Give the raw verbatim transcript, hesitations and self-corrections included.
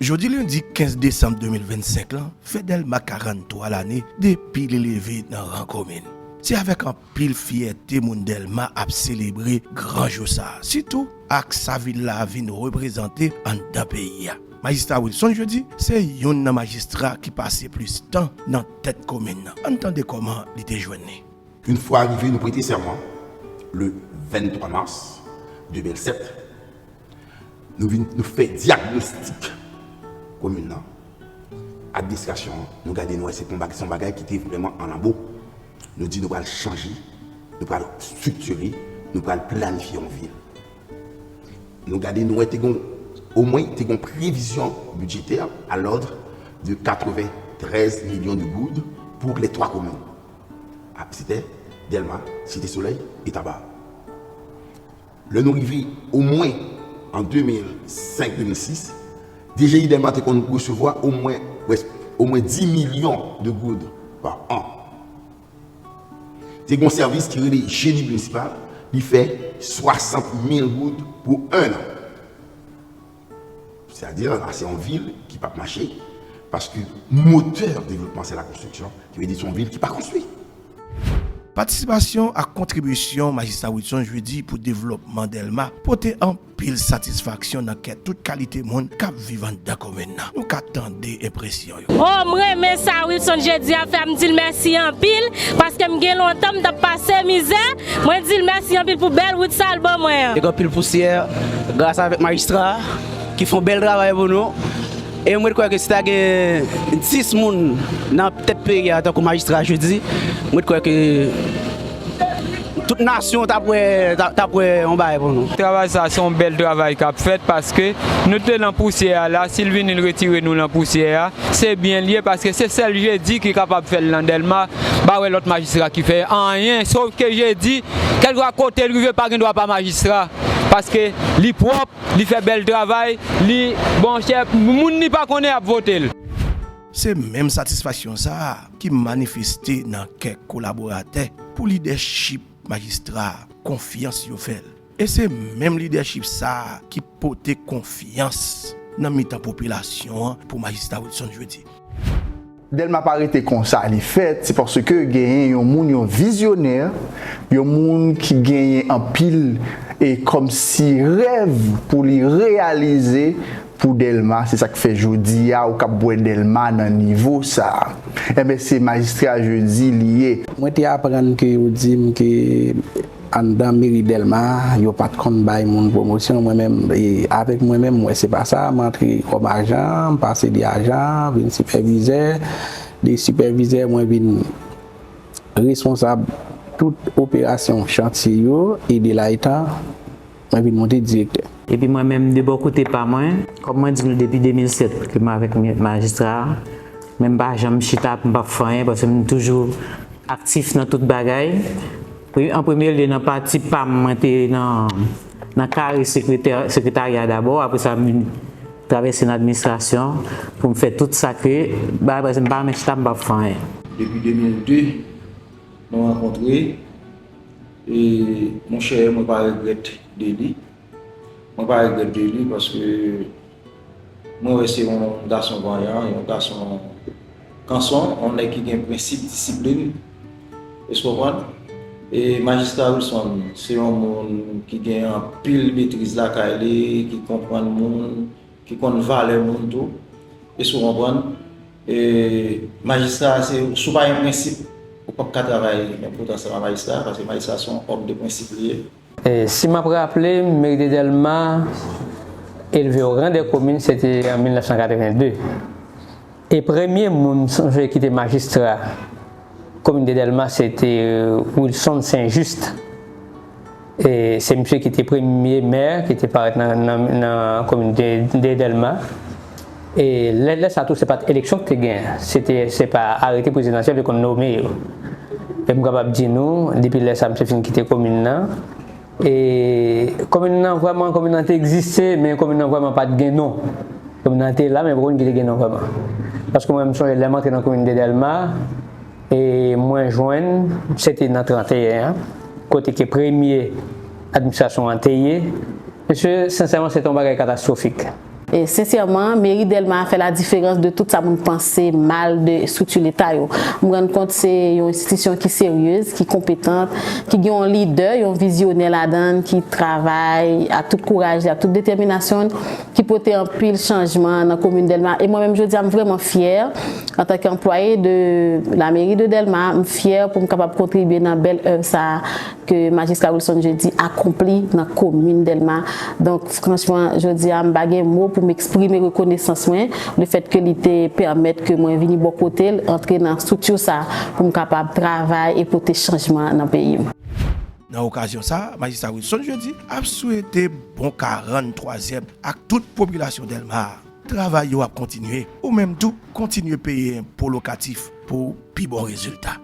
Jodi lendi kenz desanm de mil vennsenk lan, fè Dèlma karanntwa lane depi li leve nan ran komin. Se avèk anpil fyète moun Dèlma ap selebre gran jou sa a, sitou ak sa vil la vin reprezante anndan peyi a. Majistra Wilson Jeudi se youn nan majistra ki pase plis tan nan tèt komin nan. Ann tande kòman li te jwenn li. Yon fwa rive, nou prete sèman le venntwa mas de mil sèt. Nou vin, nou fè dyagnostik komin nan. Administrasyon an, nou gade, nou wè se yon bag-, se yon bagay ki te vrèman an lanbo. Nou di nou pral chanje, nou pral estriktire, nou pral planifye yon vil. Nou gade, nou wè te gon, omwen, te gon previzyon bidjetè a lòd de katreventrèz milyon de goud pou lè twa komin. A, se te Dèlma, Site Solèy e Taba. Lè nou rive omwen an de mil senk, de mil sis, D G I Dèlma te konn resevwa omwen, pwès-, omwen dis milyon de goud pa an. Te gen yon sèvis ki rele Jeni Minisipal, li fè swasant mil goud pou en an. Sètadi, la, se yon vil ki p ap mache, paske motè devlopman, se la konstriksyon, ki vle di se yon vil ki pa konstwi. Patisipasyon ak kontribisyon Majistra Wilson Jeudi pou devlopman Dèlma pote anpil satisfaksyon nan kè tout kalite moun k ap viv anndan komin nan. Nou ka tande enpresyon yo. Oh, m renmen sa Wilson Jeudi ap fè a, m di l mèsi anpil, paske m gen lontan m t ap pase mizè. Mwen di l mèsi anpil pou bèl wout sa l ban mwen an. Te gen anpil pousyè, gras avèk majistra a, ki fè yon bèl travay pou nou. E mwen kwè ke si ta gen dis moun nan tèt peyi a, tankou majistra Jeudi, mwen kwè ke tout nasyon t ap wè, t ap, t ap wè yon bagay pou nou. Travay sa, se yon bèl travay k ap fèt, paske nou te nan pousyè a la, si l vini, l retire nou nan pousyè a, se byen l ye, paske se sèl Jeudi ki kapab fè l nan Dèlma, m pa wè lòt majistra ki fè anyen, sof ke Jeudi, kèlkeswa kote l rive, pa gen dwa pa majistra, paske li pwòp, li fè bèl travay, li, monchè, moun li pa konnen ap vote l. Se menm satisfaksyon sa a ki manifeste nan kè kolaboratè pou lidèchip majistra a, konfyans yo fè l. E se menm lidèchip sa a ki pote konfyans nan mitan popilasyon an pou Majistra Wilson Jeudi. Dèlma pa rete konsa li fèt, se paske genyen yon moun, yon vizyonè, yon moun ki genyen anpil e kòmsi rèv pou li reyalize pou Dèlma. Se sa k fè jodi a ou kab wè Dèlma nan nivo sa a. Enben, se Majistra Jeudi li ye. Mwen te aprann ke yo di m ke anndan meri Dèlma, yo pa t konn bay moun pwomosyon. Mwen menm, e, avèk mwen menm, m wè se pa sa. M antre kòm ajan, m pase de ajan, vin sipèvizè. De sipèvizè, mwen vin responsab tout operasyon chantye yo, e de la etan, mwen vin monte direktè. Epi mwen menm, de bò kote pa mwen, kòm mwen di nou depi de mil sèt ke m avèk mi-, majistra a, men m pa janm chita pou m p ap fè anyen, paske m toujou aktif nan tout bagay. Pre-, an premye lye, nan pati pa m, mwen te nan, nan kare sekretè-, sekretarya dabò, apre sa, m vin travèse nan administrasyon pou m fè tout sa ke, bagay, paske m pa renmen chita, m p ap fè anyen. Depi de mil de, nou rankontre, e monchè, mwen pa regrèt de li. Mwen pa regrèt de li paske mwen wè se yon gason vanyan, yon gason kanson, yon nèg ki gen prensip, disiplin. Èske w konprann? E Majistra Wilson se yon moun ki gen anpil metriz lakay li, ki konprann moun, ki konn valè moun tou. Èske w konprann? E majistra, se, si w pa gen prensip, ou p ap ka travay nan bout ansanm ak majistra, paske majistra se yon òm de prensip li ye. E si m ap raple, meri de Dèlma elve o ran dè komin, se te an mil nèf san katreven de. E premye moun, m sonje, ki te majistra komin de Dèlma, se te Wilson Saint-Just. E se misye ki te premye mè ki te parèt nan, nan, nan komin de, de Dèlma. E lè, lè sa tou, se pa t eleksyon ki te genyen. Se te, se pa arete prezidansyèl yo konn nome yo. E m kapab di nou, depi lè sa, misye fin kite komin nan, e komin nan vrèman, komin nan te egziste, men komin nan vrèman pa t gen non. Komin nan te la, men poko ki te gen non vrèman. Paske mwen, m sonje lè m antre nan komin de Dèlma, e mwen jwenn, se te nan tranteyen an, kote ke premye administrasyon an te ye. Mesye, sensèman, se te yon bagay katastwofik. E sensèman, meri Dèlma a fè ladiferans de tout sa moun panse mal de estrikti Leta yo. M rann kont se yon enstitisyon ki seryez, ki konpetant, ki gen yon lidè, yon vizyonè ladan l, ki travay ak tout kouraj li, ak tout detèminasyon l, ki pote anpil chanjman nan komin Dèlma. E mwen menm jodi a, m vrèman fyè antanke anplwaye de la mairie de Dèlma, m fyè pou m kapab kontribye nan bèl èv sa a ke Majistra Wilson Jeudi akonpli nan komin Dèlma. Donk, franchman, jodi a, m pa gen mo pou m eksprime rekonesans mwen, lefètke li te pèmèt ke mwen vini bò kote l, antre nan estrikti sa a, pou m kapab travay e pote chanjman nan peyi m. Nan okazyon sa a, Majistra Wilson Jeudi ap swete bon karannntwazyèm ak tout popilasyon Dèlma a. Travay yo ap kontinye. Ou menm tou, kontinye peye enpo lokatif pou pi bon rezilta.